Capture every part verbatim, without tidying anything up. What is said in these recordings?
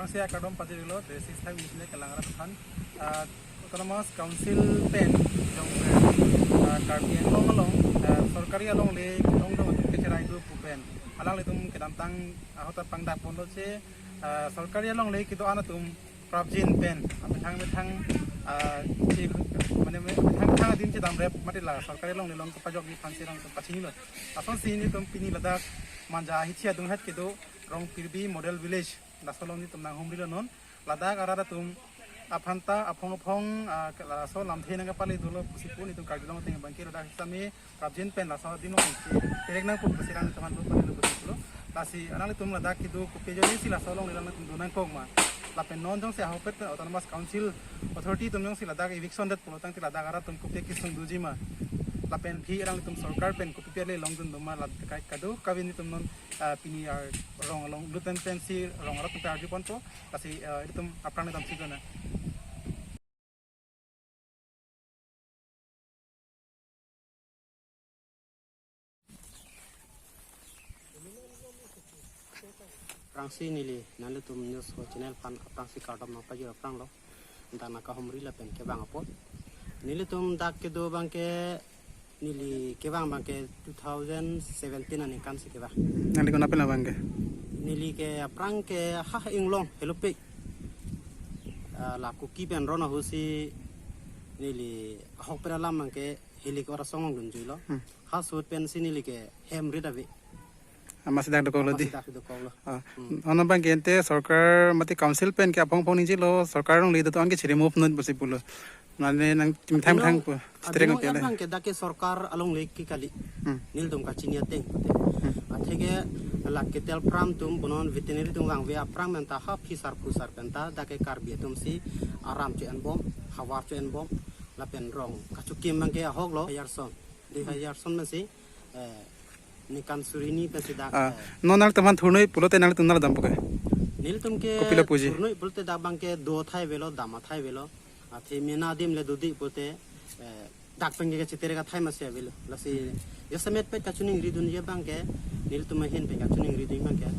Sia kardom pajirilo, the six time ni kelang arat aphan, ah, Autonomous Council pen jong, ah, Karbi Anglong along, ah, sorkari alongle kedongdong atum kecherai do pu pen alanglitum kedamtang ahut ta pangdak ponlo che, ah, sorkari alongle kedo-an atum prapjin pen amethang methang, ah, che, mane methang methang adim chedamrep mati la sorkari alongle along kepajokji aphan si alangtum pachinilo. Lasonsi nelitum pini ladak Manja hithi adunghet kedo Rongpirbi Model Village laso along nelitum nanghumrilo non. Ladak arat atum aphanta aphong aphong, ah, laso lamthe nangkepale dolo pusi pu nelitum Karbi Anglong ateng abangke ladak sami prapjin pen laso adim along si terek nangkok pusi alangtum aphan do pale lo pusi pulo. Lasi alanglitum ladak kedo kopi ajoine si laso alongle alangtum do nangkok ma. Lapen non jongsi ahokpet pen Autonomous Council authority atum jongsi ladak eviction det pulo tangte ladak arat atum kopi kesung doji ma. Lapen phi alanglitum sorkar pen kopi ale longdun do ma ladak kadokave nelitum non, ah, pini arong along lut pen pensi rong arat atum arju ponpo. Lasi, ah, nelitum aphrang nelitum chikona. Aphrangsi neli nanglitum news ho channel aphan aphrangsi kardom nangpajir aphranglo. Dak nangkahumri lapen kevang apot. Nelitum dak kedo abangke neli kevang abangke two thousand seventeen aningkan si kevang. Nangli konat pen abangke? Neli ke aphrang ke ha Inglong Helopik. Ah, la Kuki pen ron ahut si neli ahokpet alam abangke Helik ora song along dunjuilo. Hmm. Ha ahut pensi neli ke hem rit ave. Amatsi dak dokoklo di. Amatsi dak dokoklo. Ah, hmm. Non abangke ante sorkar mate council pen ke aphong aphong ningjelo, sorkar alongle do-an ke chiri move non pusi pulo. Mane nangmethang methang pu, streng ante abangke dak ke sorkar alongle ke kali. Hmm. Nelitum kachini ateng pute. Hmm. Atheke la ketel pram atum punon veterinary atum vangve aphrang pen ta ha phisar phusar pen ta dak ke Karbi atum si aram cho-enbom, havar cho-enbom, lapen rong kachokim abangke ahoklo, hajar son. Dui hajar son masi, eh, ningkan suri hini pensi dak, ah, eh, non nangtum aphan thurnoi pulote nangtum nangdampo ke? Nelitum ke kopilo puji? Thurnoi pulote dak abangke do athai avelo, dam athai avelo. Athe mena adim le dodi pulote, eh, dak pen ke chiterek athai masi avelo. Lasi jasemet pet kachiningri dunji abangke, nelitum ahin pen kachiningri dun abangke,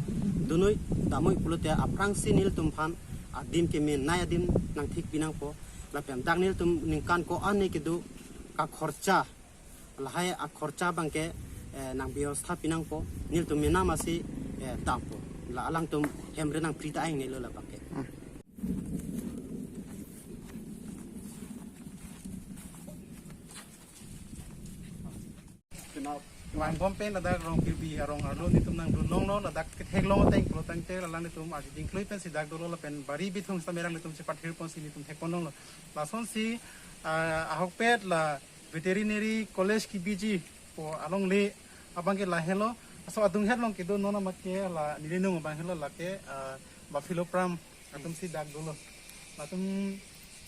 donoi damnoi pulote aphrangsi nelitum aphan adim ke menei adim nangthik pinangpo. Lapen dak nelitum ningkan ko-an ne kedo kakhorcha, lahai akhorcha abangke, eh, nangbyostha pinangpo, nelitum mena masi, eh, dampo. La alangtum hem rit nangpri ta ang nelo labangke. Hmm. Vangbom pen ladak Rongpirbi arong arlo nelitum nangdun longlo, ladak ketheklong ateng pulo tangte alanglitum aji dingklui pensi dak dolo lapen bari bithung sitame alanglitum chepathir ponsi nelitum thek pon longlo. Lasonsi, ah, ahokpet la Veterinary College kebiji pu alongle abangke lahelo. Laso adunghet along kedo non amat ke la neli nung abang helo lake, ah, Buffalo Pram atum si dak dolo. Latum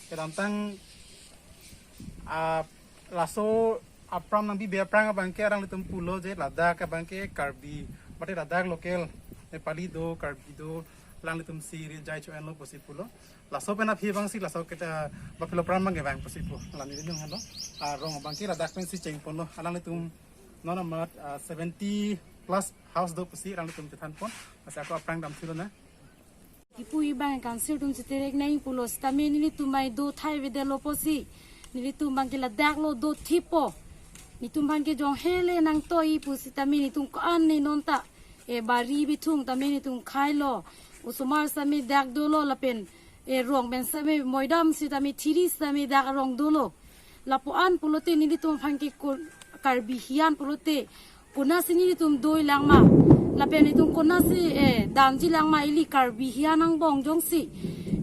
kedamtang, ah, laso apram nangbibe aphrang abangke alanglitum pulo je ladak abangke Karbi, mate ladak local Nepali do, Karbi do, alanglitum si rijai cho-enlo pusi pulo. Laso pen aphi abangsi laso ke, ah, Buffalo Pram abangke vang pusi pu. La neli nung helo. Ah, rong abangke ladak pensi cheng ponlo. Alanglitum non amat, ah, seventy plus house do pusi alanglitum chethan pon. Lasi ako aphrang damthulonang. Kipu abang council atum chiterek nang pulo sitame nelitum mai do athai avedetlo pusi. Nelitum abangke ladak lo do thipo. Nelitum abangke jong hele nangtoi pu sitame nelitum ko-an ne non ta. E bari bithung tame nelitum khailo. Osomar sitame dak dolo lapen, e rong pen sitame moidam sitame thiri sitame dak arong dolo. Lapu-an pulote nelitum aphan ke ko-, Karbi hian pulote konatsi nelitum doi langma. Lapen nelitum konatsi, e, damji langma ili Karbi hian angbong jongsi,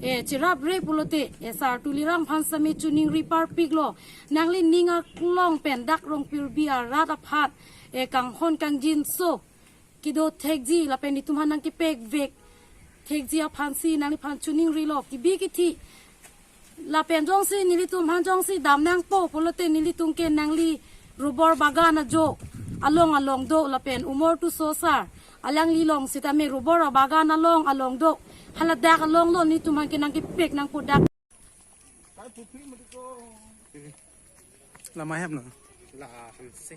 e, cherapre pulote, e, Sar Tuliram aphan sitame chiningri parpiklo. Nangli ning aklong pen dak Rongpirbi arat aphan, e, kanghon kangjinso kedo thekji lapen nelitum aphan nangkepekvek thekji aphansi nangliphan chiningrilo kebi kethe. Lapen jongsi nelitum aphan jongsi dam nangpo pulote nelitum ke nangli rubber bagan ajo along along do lapen Umor Tuso sar alangli along sitame rubber bagan along along do. Haladak along lo nelitum aphan ke nangkepek nangpo dak. Lama hem no? La, se.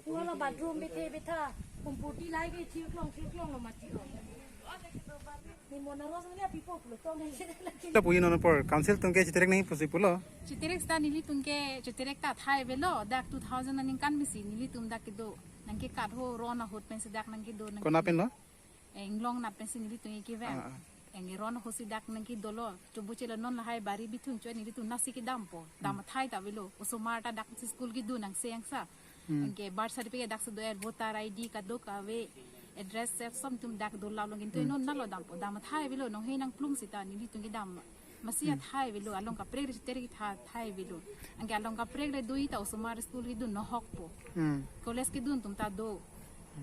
Wala bathroom bithe bitha, computer lai ke thirklong thirklong lo mati lo. Lapu non apor council atum ke chiterek nangji pusi pulo. Chiterek seta nelitum ke chiterek ta thai avelo, dak two thousand aningkan pensi nelitum dak kedo. Nangkekat ho ron ahut pensi dak nangkedo nang. Konat pen lo? Eh, Inglong nat pensi nelitum kevang. Ah, ah. Anke ron ahut si dak nangkedolo. Chobu chelo non lahai bari bithung chot nelitum nasi kedampo. Dam athai ta avelo. Osomar ta dak si school kedo nang seng sa. Hmm. Anke birth certificate dak si do er, voter I D kadokave, address se som atum dak do lap lo, kintu non nalo dampo. Dam athai avelo, nonghei nangplung seta nelitum kedam. Masi athai avelo, along kaprek re chiterek tha athai avelo. Anke along kaprek re do-i ta osomar school kedo nohokpo. Hmm. College kedun atum ta do.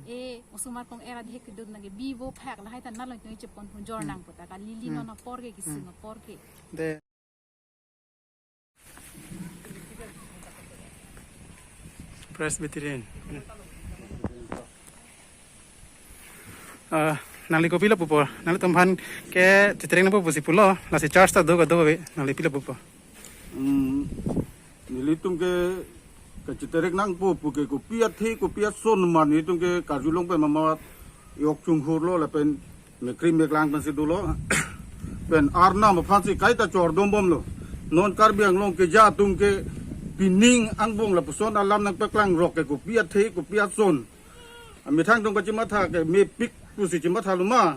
E, osomar kong era dehek kedo nangke bi vo phak lahai ta nalo nelitum chepon hunjor nangpo ta kali, li non apor ke, kesung apor ke. De. Presbyterian. Ah, nangli kopilo pupo? Nanglitum aphan ke chiterek nangpo pusi pulo, lasi church ta do kado ave, nangli pilo pupo? Hmm, nelitum ke kachiterek nangpo pu ke kopi athe, kopi ason ma nelitum ke karjulong pen mamat yok chunghur lo lapen mekri meklang pensi dolo. Pen Arnam aphansi kaita chordom bomlo. Non Karbi Anglong keja atum ke pining angbong lapuson alam nangpeklang rok ke kopi athe, kopi ason. Amethang atum kachimatha ke mepik pusi chimatha lo ma,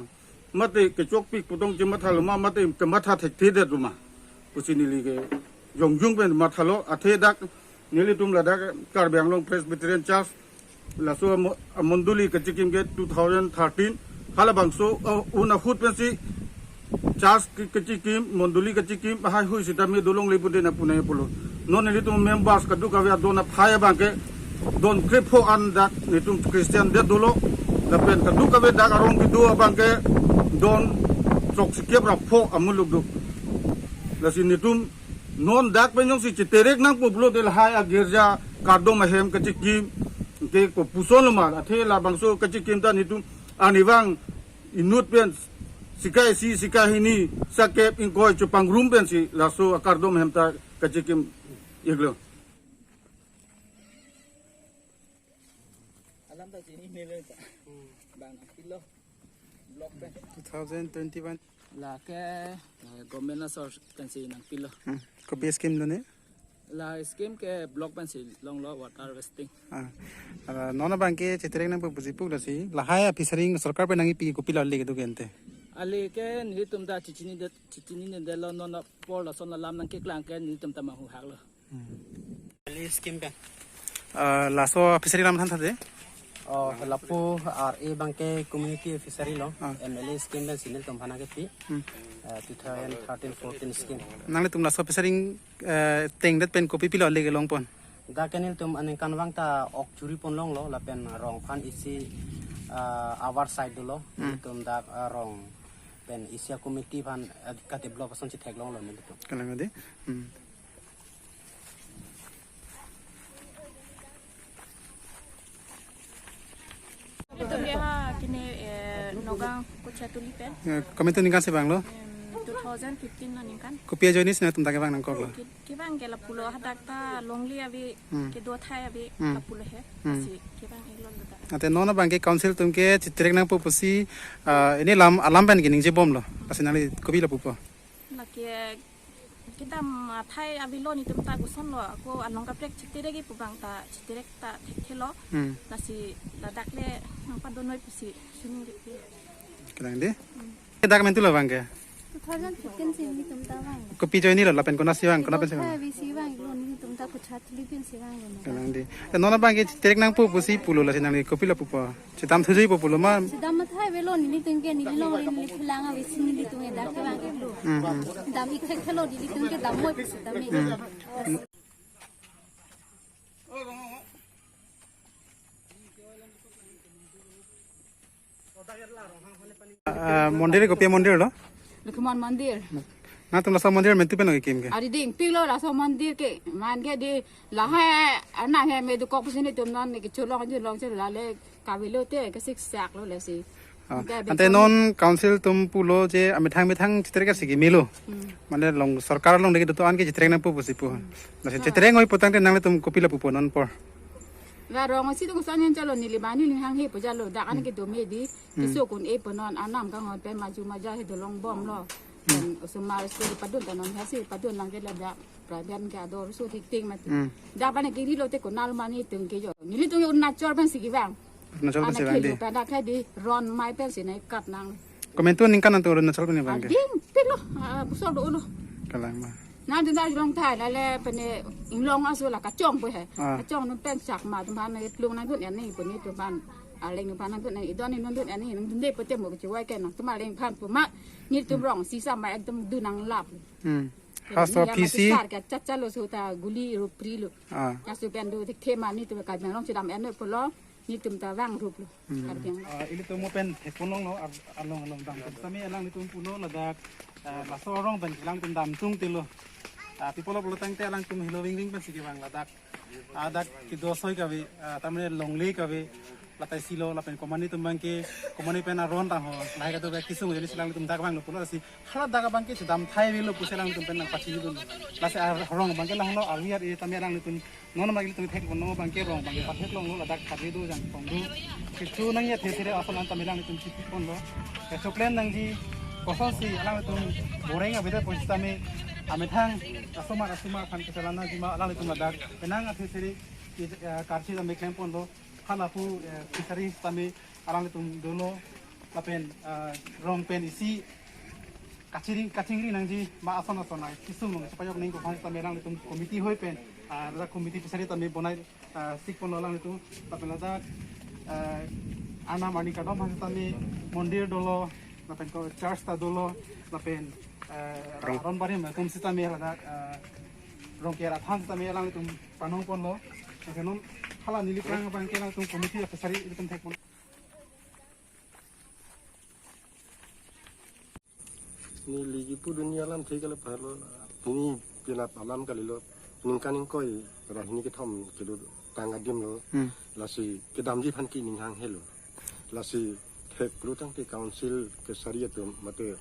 mate kechokpik pu tong chimatha lo ma, mate kematha thekthedet lo ma pusi neli ke jongjung pen mathalo. Athe dak nelitum ladak Karbi Anglong Presbyterian Church, laso amo-, amondoli kachikim ke two thousand thirteen. Halabangso, uh, un ahut pensi church ke-, kachikim, mondoli kachikim, ahai hui sitame dolongle pu dena pune pulo. Non nelitum members kadokave adon aphai abang ke don krepho an dak nelitum Christian det dolo. Lapen kadokave dak arong kedo abang ke don throksikep ra pho amuluk do. Lasi nelitum non dak pen jongsi chiterek nangpo pulote lahai agirja kardom ahem kachikim ke kopuson lo ma, athe labangso kachikim ta nelitum arnivang inut pen sikai isi, sikai hini, sakep ingkoi chepangrum pensi laso akardom ahem ta kachikim iklo. Alam ta chini nele ta. Bang pilo. Block pen. Two thousand twenty-one. Lake, eh, government asor pensi nangpilo. Hmm. Kopi scheme lo ne? La scheme ke block pensi longlo, water harvesting. Ah. Ah, non abang ke chiterek nangpo pusi pu lasi. Lahai a-fishery sorkar pen nangkipi kopilo ale kedo ke ante? Ale ke nelitum ta chichinine, chichininedetlo, non apor lason alam nangkeklang ke nelitum ta manghu haklo. Hmm. M L A scheme pen. Ah, laso fishery alam than thade? Oh, lapu R A abang ke community fishery lo. Ah. M L A scheme pensi nelitum aphan nangkipi. Hmm. Eh, two thousand thirteen fourteen scheme. Nanglitum laso fishery, eh, tengdet pen kopi pilo ale kelong pon? Dak ke nelitum aningkanvang ta ok churi pon longlo, lapen rong aphan isi, eh, our side dolo. Hmm. Nelitum dak, eh, rong pen isi a-committee aphan, eh, ka-develop ason si theklonglo nelitum. Kalang ade. Hmm. Nelitum ke ha kene, eh, Nagaon Kochari pen. Eh, komantu ningkan si vanglo? Em, two thousand fifteen aningkan. Kopi ajoine si nangtum ta kevang nangkoklo? Ke-, kevang ke lapulo, hadak ta longle ave, hmm, kedo athai ave, hmm, lapulo he. Hmm. Lasi kevang iklo ta. Ante non abang ke council atum ke chiterek nangpo pusi, ah, pini alam, alam pen keningje bomlo. Lasi nangli kopilo pupo? Lake kedam athai avelo, nelitum ta kosonlo, ako along kaprek chiterek pu abang ta chiterek ta thekthelo. Hmm. Lasi ladak le nangpadonnoi pusi suning dikti. Kalang de. Hmm. Dak mentu lo abang ke? Two thousand fifteen si nelitum ta vang. Kopi ajoine lo lapen konatsi vang, konat pensi vang? Athai ave si vanglo, nelitum ta Kochari pensi vanglo. Kalang de. Eh, non abang ke chiterek nangpo pusi pulo, lasi nangli kopilo pupo? Chedam thujuipo pulo ma? Chedam athai avelo, nelitum ke neli longle neli phelang ave si nelitum ke dak kevang iklo. Hmm, hmm. Dam ik thekthelo, nelitum ke damnoi pusi dam ik. Hmm. Ah, mondir, kopi mondir lo? Lakhman mondir. Nangtum laso mondir mentu pen nangkikim ke? Ari dingpiklo laso mondir ke, man ke di lahai anak he me dokok pusi nelitum non ne kecholong cholong chelo, lale kavelo te kesiksak lo lasi. Ah, ante non council atum pulo je amethang methang chiterek si kemelo. Hmm. Mane long sorkar along deke dodo-an ke chiterek nangpo pusi pu. Hmm. Lasi chiterek oi putangte nanglitum kopilo pupo non apor? Ga rong si tung sa nyan chalo neli bani ning hanghe pu jalo dak an ke dome di. Hmm. Iso kun e pu non anam kanghon pen maju maja he dolong bomlo. Hmm. Pen osomar school padun ta non hasi padun lang ke la dak. Pradan ke ador so thik thik mati. Hmm. Dak bani ke rilo te konal mani tung ke jo. Neli tung Arunachal pen si kevang. Arunachal pen si vang di. Pen dak ke di ron mai pen si nai kat nang. Komantu ningkan nang tung Arunachal pen vang ke. Ading pilo, ah, pusol do ulo. Kalang ma. Nang dun da long thai la le pen inglong aso la kachong pu he. Ah. Kachong nung pen chak ma tum han ne tlung nang dun ani pu ni tum han. Aleng tum han nang dun ani idon ni nung dun ani nung dun de pu te mo ke chiwai ke nang tum aleng phan pu ma. Ni tum rong si sa ma ekdom dun nang lap. Hmm. Hastro P C. Sar ke chat chalo so ta guli ru pri lo. Ah. Kasu pen do thik thema ni tum ka nang long chidam en pulo. Ni tum ta vang rup lo. Hmm. Arjang. Ah, ilitum mo pen thekpon longlo, ar-, along along dam. Sami alanglitum pulo ladak, ah, laso arong pen alanglitum dam tung tilo. Ah, people of Lotang te alangtum helo wing wing pen si kevang ladak. Ah, dak kedo soi kave, ah, tamne longle kave. Latai silo lapen komani tum bangke, komani pen aron tang ho. Lahai kado ba kisung jadi si alanglitum dak vanglo pulo si. Hala dak bangke si dam thai velo pusi alanglitum pen nang pachini dun. Lasi arong bangke lahelo arvi ar e tame alanglitum non ma ilitum thekpon lo bangke rong bangke pathek longlo ladak kari do jang pong do. Kecho nang ya the the re aso an tame alanglitum chipon lo. Kecho plan nangji kosonsi alanglitum boreng abida positame amethang asomar asomar aphan kesalan nangji ma alanglitum ladak penang athe seri, eh, karsi tame klempon lo. Halapu, eh, fishery tame alanglitum dolo lapen, eh, rong pen isi kachiri kachingri nangji ma ason ason ai kisung nung chepajok ning ko aphan tame alanglitum committee hoi pen, ah, ladak committee fishery tame bonai, ah, sikpon lo alanglitum lapen ladak, ah, anam ani kadom aphan tame mondir dolo lapen ko church ta dolo lapen, ah, Rong. Ron barim atum sitame ladak, ah, Rongker aphan tame alanglitum panong ponlo. Lapen non hala neli prang abangke alanglitum committee fishery ilitum thekpon. Neli kipu dunia alam thik ale phalo. Neli pinap alam kalilo. Ningkan ingkoi ra hini kethom kedotang adim lo. Hmm. Lasi kedamji aphan ke ning hanghe lo. Lasi thek pru tangte council ke sari atum mate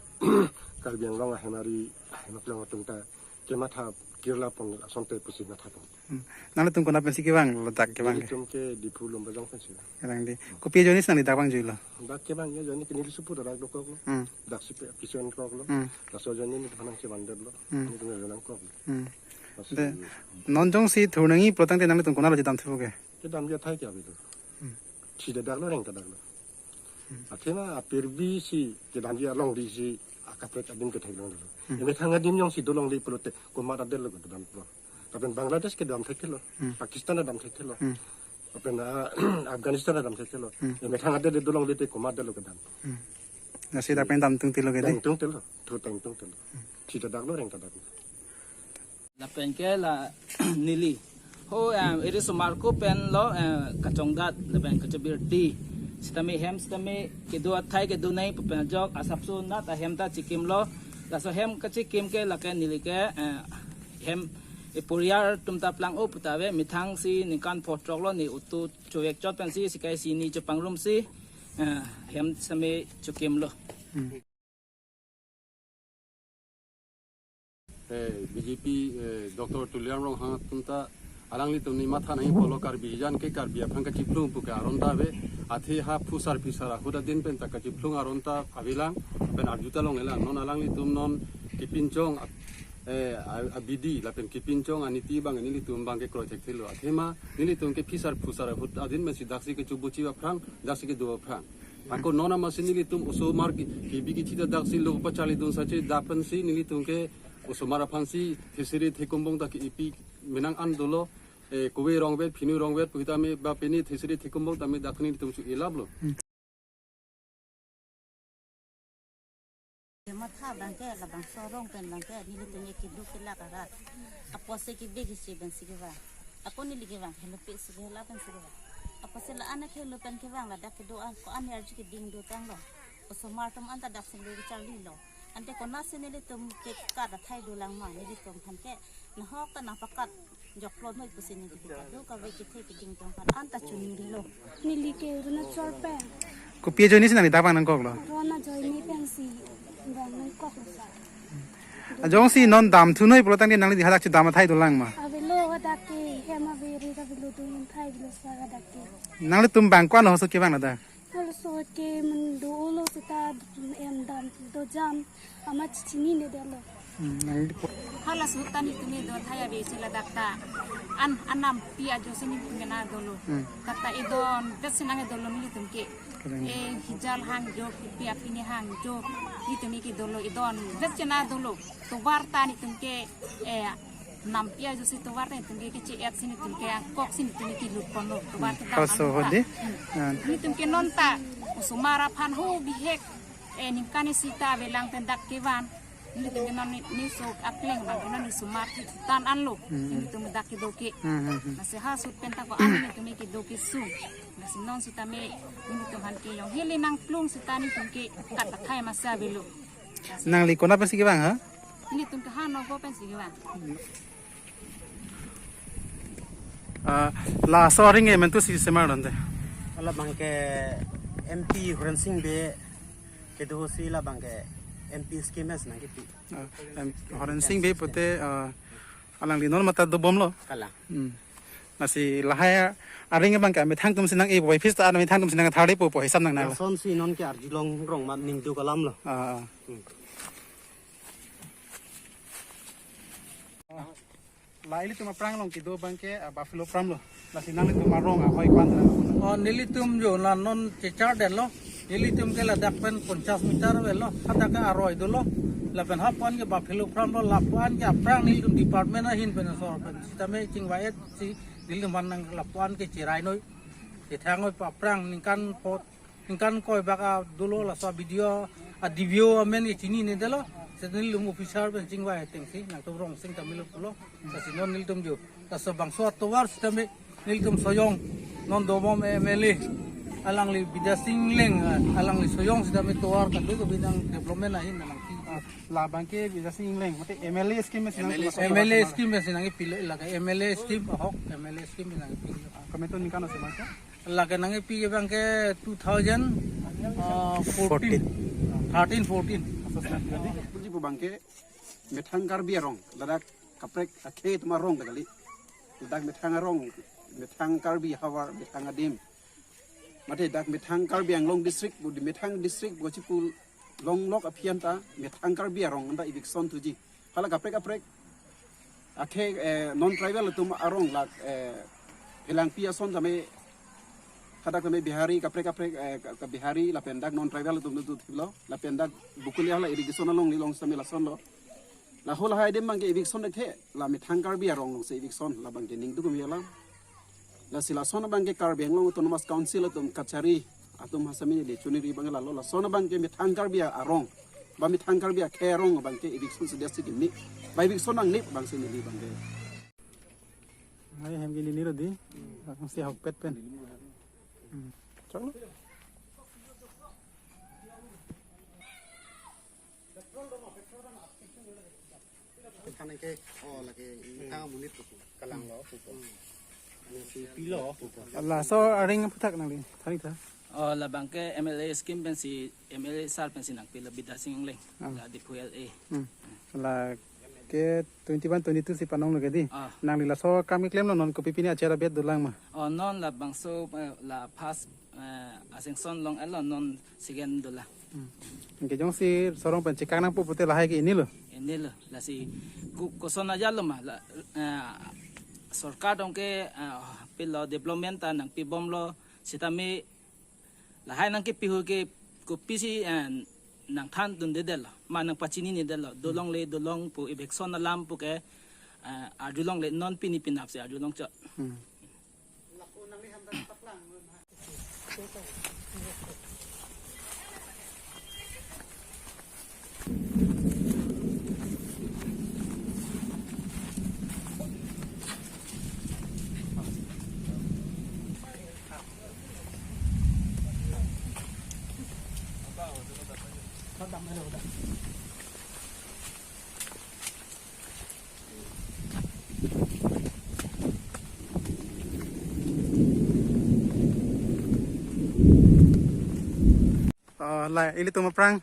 Karbi Anglong ahem ari ahem aklong atum ta kematha kirla pon asonte pusi matha pon. Hmm. Nanglitum konat pensi kevang ladak kevang ke? Nelitum ke Diphu Lumbajong pensi. Kevang di. Kopi ajoine si nangli dak vangjuilo? Dak kevang ya ajoine ke neli supu dak dokoklo. Hmm. Dak si pe kison koklo. Hmm. Laso ajoine neli aphan nangchevangdetlo. Hmm. Nelitum ajoine koklo. Hmm. Laso De, non jongsi thur nangji pulo tangte nanglitum konatlo chedam thupo ke? Kedamji athai ke avelo. Hmm. Thidadaklo rengtadaklo. Athema apirbi si kedamji along di si akaprek adim ketheklong dolo. Hmm. Emethang adim jongsi dolongle pulote komat adet lo kedam lo. Lapen Bangladesh kedam thekthelo. Hmm. Pakistan kedam thekthelo. Hmm. Lapen, ah, Afghanistan kedam thekthelo. Hmm. Emethang adet dolongle te komat adet lo kedam. Hmm. Lasi dak pen dam tung tilo ke di? Dam tung tilo. Thu dam tung tilo. Hmm. Thidadaklo rengtadaklo. Lapen ke la neli ho, eh, iri osomar ko pen lo, eh, kachongdat lapen kachobirti. Sitame hem sitame kedo athai kedo nai pu pen ajok asapso nat ahem ta chikimlo. Laso hem kachikim ke lake neli ke, eh, hem e poriar atum ta plang-o puta ave methang si ningkan pho throk lo ne utu chovek chot pensi sikai si ne chopangrum si, eh, hem sitame chokimlo. Hmm. Eh, B J P, eh, Doctor Tuliram Ronghang atum ta alanglitum ne matha nangji pulo Karbi jan ke Karbi aphan kachiphlung pu ke aron ta ave. Athe ha phusar phisar ahut adin pen ta kachiphlung aron ta avelang pen arju ta longlelang. Non alanglitum non kepinchong, eh, a-, abidi lapen kepinchong aniti abang nelitum abangke kroi thekthelo. Athema nelitum ke phisar phusar ahut adin pensi daksi kechobuchi aphrang, daksi kedo aphrang. Ako non amatsi nelitum osomar ke, kebi kethitadaksi lo pacharlidun sache dak pensi nelitum ke osomar aphansi thesiri thekumbong ta ke-ipi menang an dolo, eh, kove rongvet, phinu rongvet pu sitame ba pini thesiri thekumbong tame dak nelitum chu ilaplo. Hmm. Kematha abangke labangso arong pen abangke nelitum ke keduk kelak arat. Apotsi kebek isi pensi kevang. Ako neli kevang, helo pe si kehela pensi kevang. Apotsi la-an akhelo pen kevang ladak kedo-an ko-an arju keding dotanglo. Osomar atum anta daksi lo kecharlilo. Ante konatsi nelitum ke kat athai dolang ma nelitum aphan ke nahok ta nangpakat joklo noi pusi neli ke kadokave kethe keding atum aphan anta chuningri lo. Neli ke Arunachal pen. Kopi ajoine si nangli dak vang nangkoklo? Ron ajoine pensi vang nangkoklo sir. Jongsi non dam thu noi pulo tangte nangli hadak chedam athai dolang ma? Avelo. Ladak ke hem ave, ri ta avelo, dun thai avelo, sar ladak ke. Nanglitum bang ko-an ahut kevang ladak? Halaso ke men do-olo seta em dam dojam amat chinine detlo. Hmm, nangli ko- Halaso ta nelitum do thai ave si ladak ta. An anampi ajo si nelitum ke nang dolo. Hmm. Dak ta idon vet si nang dolo nelitum ke. Kadang. Eh, hijal hangjo, kipi apini hangjo. Nelitum ke dolo idon vet si nang dolo. Tovar ta nelitum ke, eh, nampi ajo si tovar ta nelitum ke keche-et si nelitum ke angkok si nelitum ke lut ponlo. Tovar ke dam. Halaso an ta. Hodi? Hmm. Ah. Nelitum ke non ta osomar aphan ho bihek, eh, ningkan isi ta avelang pen dak kevan. Nelitum ke non ni, ni so akleng bang ke non ni osomar ke tan anlo. Hmm. Nelitum dak kedo ke. Hmm, hmm, hmm. Lasi ha sut pen ta ko-an nelitum kedo kesung. Lasi non sitame nelitum aphan ke yong hili nangplung seta nelitum ke kat athai masa avelo. Nangli konat pensi kevang, ha? Nelitum ke ha Nagaon pensi kevang. Ah, laso aring ke mentu si semar donde. Labang ke M P Horen Sing Bey kedo si labang ke M P scheme si nangkepi. Ah, em, Horen Sing Bey pute, ah, alangli non mata dobomlo. Kalang. Hmm. Lasi lahai aring abang ke methang atum si nang-e, bai phis ta methang atum si nang tharli po po hisap nang nang. Lason si non ke arjulong rong ma ning do kalam lo. Ah, ah. Hmm. La ilitum aphrang along kedo abang ke, ah, Buffalo Farm lo. Lasi nanglitum arong ahoi ko-an nang. Oh, nelitum jo la non chechar detlo. Nelitum ke ladak pen ponchas meter avelo. Hadak ke aroi dolo. Lapen hapu-an ke Buffalo Farm lo, lapu-an ke aphrang nelitum department ahin pen asor pen sitame chingvai-et si nelitum aphan nang lapu-an ke cherai noi. Chethang noi pu aphrang ningkan pot, ningkan koi bak a dolo, laso a B D O, a D P O amen ke chinine detlo. Seta nelitum officer pen chingvai ateng si nangtum rong sing ta melo pulo. Lasi non nelitum jo, laso bangso atovar sitame nelitum Soyong non dobom M L A, alangli Bidya Sing Engleng, ah, alangli Soyong sitame tovar kado ke binang development ahin nangki. Ah, labang ke Bidya Sing Engleng, mate M L A scheme si nang M L A scheme si nangkepilo, lake M L A scheme ahok, M L A scheme si nangkepilo. Ah, kometu ningkan ose mas? Lake nangkepi ke abang ke two thousand, ah, fourteen, thirteen, fourteen. Puji pu abang ke methang Karbi arong, ladak kaprek akhei atum arong ta kali. Ladak methang arong, methang Karbi havar, methang adim. Mate dak methang Karbi Anglong district, pu di methang district pu chipu longlok aphi an ta methang Karbi arong anta eviction thuji. Hala kaprek kaprek akhei, eh, non tribal atum arong lak, eh, Phelangpi ason tame, hadak tame Bihari kaprek kaprek, eh, ka, ka Bihari lapen dak non tribal atum tu thilo, lapen dak Bokolia hala irrigation along lilong sitame lason lo. Laho lahai adim abang ke eviction thekthe, la methang Karbi arong along si eviction, labang ke ning dukum ya la. Lasi lason abang ke Karbi Anglong Autonomous Council atum kachari atum hasamin de chuniri abang lalo, lason abang ke methang Karbi arong, ba methang Karbi akhei arong abang ke eviction si desi kimi, ba eviction nangnip abang si neli abang ke. Hai hem gini niro di, abang si hokpet pen. Hmm. Choklo. Kalang ke, oh, lake, tang amonit ko. Kalang lo, ko. Hmm. Si pilo, ko. Laso aring aphuthak nangli, thari tha. Oh, labang ke M L A scheme pensi, M L A sar pensi nangpilo Bidya Sing Engleng. Ah. La Diphu L A. Hmm. Lake twenty-one, twenty-two si panong lo ke di. Ah. Nangli laso akam keklem lo, non kopi pini achera bet dolang ma? Oh, non labangso, eh, la first, eh, asengson long-etlo, non second dolang. Hmm. Anke jongsi sorong pen chekang nangpo pute lahai ke inilo. Inilo. Lasi ku, koson aja lo ma, la, eh, sorkar dong ke, eh, pilo development ta nangpibomlo, sitame lahai nangkepi ahut ke kopisi, eh, nangthandundedetlo, ma nangpachininedetlo, dolongle dolong pu eviction alam pu ke, eh, arjulongle, non pini penap si arjulong chot. Hmm. Ah, la ilitum aphrang,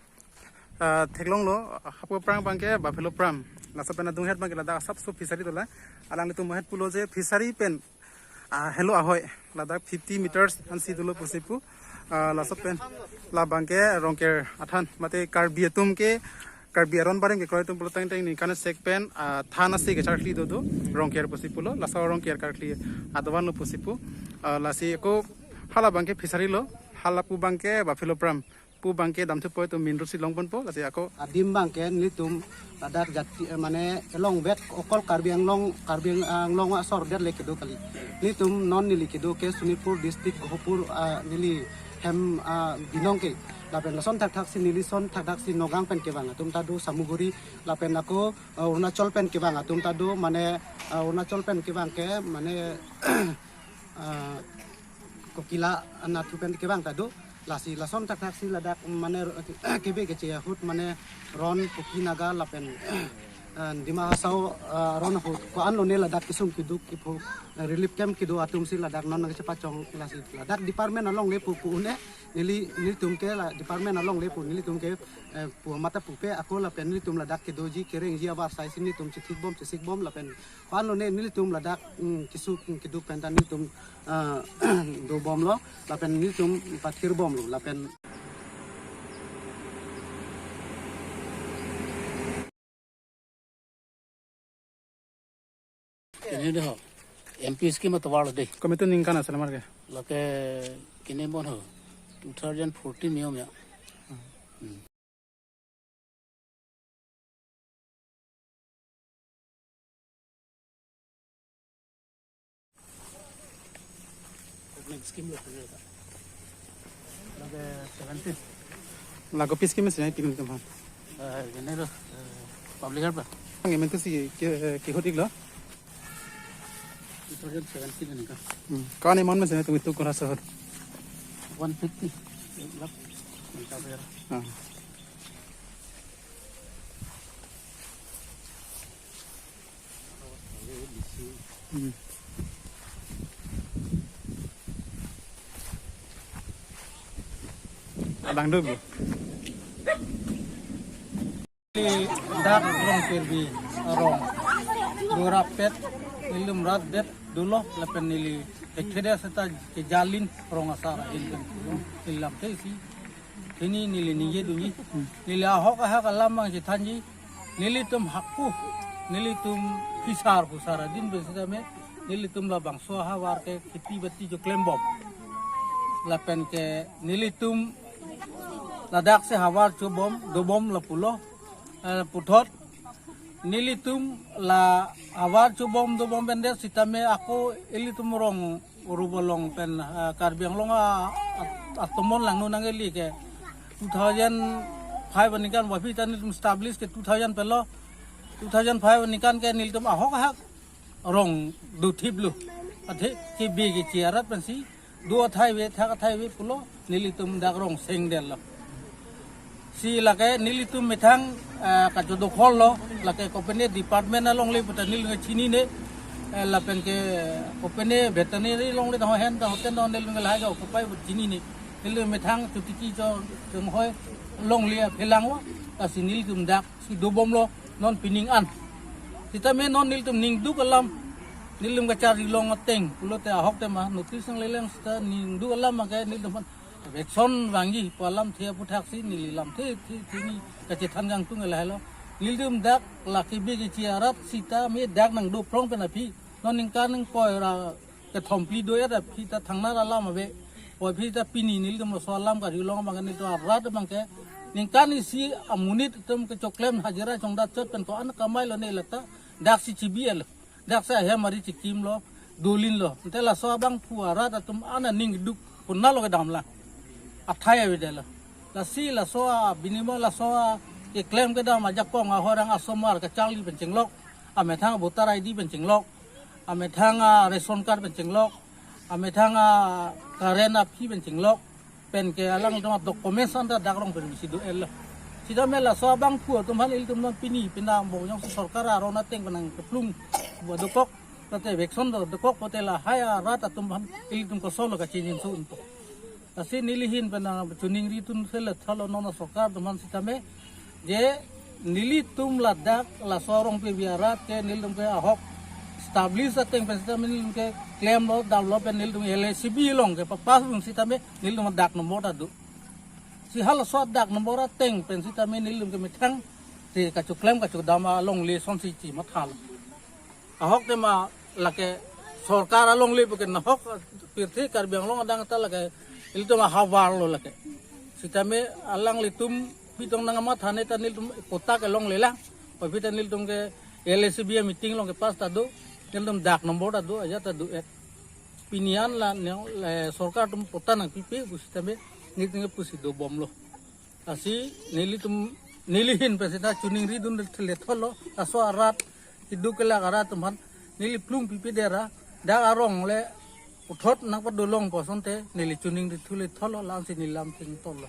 ah, theklonglo, hapu aphrang abang ke Buffalo Farm. Laso pen adunghet abangke ladak asapso fishery dolang. Alanglitum mohet pulo je fishery pen, ah, helo ahoi ladak fifty meters ansi dolo pusi pu. Ah, laso pen labangke Rongker athan mate Karbi atum ke, Karbi aron barim kekroi atum pulo tangtang ningkan sek pen, ah, than asi kecharkli dodo Rongker pusi pulo, laso Rongker karkli adovan lo pusi pu. Ah, lasi ako hala abangke fishery lo, hala pu abangke Buffalo Farm pu abangke damthu poi atum main road si longponpo, lasi ako adim abangke nelitum ladak jati, eh, mane elong vet okol Karbi Anglong, Karbi Anglong asor det le kedo kali. Nelitum non neli kedo ke Sonitpur district Gohapur, ah, neli hem, ah, binong ke. Lapen lason thakthak si neli son thakthak si Nagaon pen kevang atum ta do, Samaguri, lapen ako, ah, Arunachal pen kevang atum ta do, mane, ah, Arunachal pen kevang ke mane ah, Kokila anatthu pen kevang ta do. Lasi lason thakthak si ladak mane kebe keche ahut mane Ron, Kuki Naga lapen, ah, Dima Hasao, ah, aron ahut ko-an lone ladak kesung keduk kipu, ah, relief camp kedo atum si ladak non nangchepachong, lasi ladak department alongle pu pu-un-e, neli, nelitum ke la department alongle pu nelitum ke, eh, pu mata pupe ako lapen nelitum ladak kedoji kerengji avarsai si nelitum chethikbom chesikbom lapen ko-an lone nelitum ladak, mm, kesung, mm, keduk pen ta nelitum, ah, dobomlo lapen nelitum pathirbomlo lapen Kene de ho. M P scheme atovar de. Kometu ningkan asal marke. Lake kene bon ho. Two thousand fourteen niom ya. Hmm. Next scheme lo. Lake seventeen. Lago pi scheme si nai tinggal teman. Eh, ini lo, eh, public health ba? Ang emen tu si ke, ke hodik lo? Two thousand seventeen ini kan. Hmm. Kawan emen masi nai tunggu tu kurasa hot. One fifty. Lap. Minta bayar. Ah. Hmm. Abang dulu. Dak Rongkerbi arong. Dorapet, nelitum rat det dolo, lapen neli ekthede seta kejalin rong asar ahin pen. Neli lamthe si. Pini neli ningje dunji. Neli ahok ahak alam abang chethanji. Nelitum haku. Nelitum phisar phusar adin pen sitame. Nelitum labangso ahavar ke kheti bati choklembom. Lapen ke nelitum ladak si havar chobom, dobom lapulo. Eh, puthot nelitum la havar chobom dobom pen det sitame ako ilitum rong rup along pen, ah, Karbi Anglong a, a, atomon langno nang eli ke two thousand five aningkan, waphi ta nelitum establish ke two thousand pelo, two thousand five aningkan ke nelitum ahok ahak rong dothiplo. Athe kebe keche arat pensi do athai ave, thak athai ave pulo, nelitum dak rong sengdetlo. Si lake nelitum methang, eh, kachodokhol lo, lake kopine department alongle puta nelitum chinine, eh, lapen ke kopine veterinary alongle ta ho hen ta hoten ta nelitum lahai occupy put chinine. Nelitum methang chotiki cho chonghoi longle aphelanglo, lasi nelitum dak si dobomlo non pining an. Sitame non nelitum ningduk alam, nelitum kacharli long ateng pulote ahok tema notice nangleleng sita ningduk alam abangke nelitum aphan eviction vangji pu alamthe aputhaksi neli lamthe the the ni kachethan kangtung lahelo. Nelitum dak lake kebe keche arat sitame dak nangdo phrong pen aphi non ningkan ningkoi ra kethom phli do-et aphi ta thangnar alam ave. Waphi ta pini nelitum laso alam karjulong abang nelitum arat abangke ningkan isi amonit atum kechoklem hajira chongdat chot pen ko-an kamailo ne lata dak si chibi-etlo. Dak si ahem ari chikimlo, dolinlo. Ante laso abangphu arat atum an aning duk punalo kedamlang. Athai avedetlo. Lasi laso abinimo laso akeklem kedam ajakong ahorang asomar kacharli pen chenglok. Amethang voter I D pen chenglok. Amethang a ration card pen chenglok, amethang a current aphi pen chenglok, pen ke alangtum documents anta dak rong pen bisi do-etlo. Sitame laso abangphu atum aphan ilitum non pini pina bong jongsi sorkar aron ateng pen nangkeplung ba dokok, tate eviction do dokok pote lahai arat atum aphan ilitum kosonlo kachinjinso unpo. Lasi neli ahin pen nangchiningri tun sele thalo non asorkar atum aphan sitame je Nelitum ladak laso arong pe biarat ke nelitum ke ahok establish ateng pen sitame nelitum ke klemlo damlo pen nelitum L A C B along ke papas bung sitame nelitum dak nombor ta do. Si halaso dak nombor ateng pen sitame nelitum ke methang si kachoklem kachokdam alongle sonsi chi mathal. Ahok tema lake sorkar alongle puke nahok pirthe Karbi Anglong adang ta lake ilitum ahavar lo lake. Sitame alanglitum pitong nang amat hane ta nelitum kota ke longle lang. Papi ta nelitum ke L A C B meeting along ke pass ta do. Nelitum dak nombor ta do, aja ta do et. Pini an la ne, le, sorkar atum pota nangpipe pu sitame nelitum ke pusi dobomlo. Lasi nelitum neli ahin pen sita choningri dun le tholo, laso arat, keduk kelak arat atum aphan neli plung pipe dera, dak arong le puthot nangpadolongpo asonte neli choningri thu le tholo, la-ansi neli lam chingtolo.